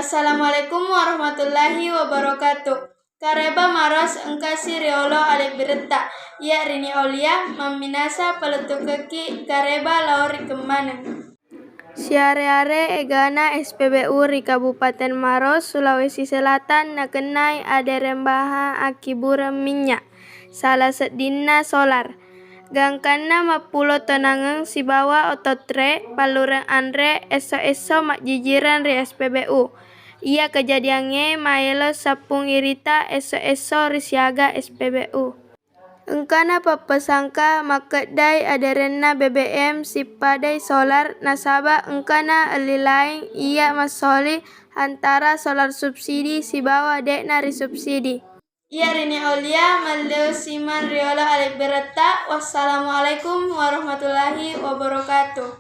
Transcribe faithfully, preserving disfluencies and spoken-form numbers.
Assalamualaikum warahmatullahi wabarakatuh. Kareba Maros engkasi riolo alebbiretta. Iya rini Aulia mamminasa palettukekki kareba lao ri kemmaneng. Siare-are egana S P B U ri Kabupaten Maros, Sulawesi Selatan nakennai adereng baha akkibureng minnya, sala seddinna solar. Gangkanna mappulo tonangeng sibawa ototre pallureng anre esso-esso majjijireng ri S P B U. Iya kejadiangnge maelo sappung irita esso-esso ri siaga S P B U. Engkana pappesangka makkeddai aderenna B B M sippadai solar nasaba engkana elli laing iya massoli antara solar subsidi sibawa de'na risubsidi. Iya rini Aulia, malleu simeng riolo alebbiretta. Wassalamualaikum warahmatullahi wabarakatuh.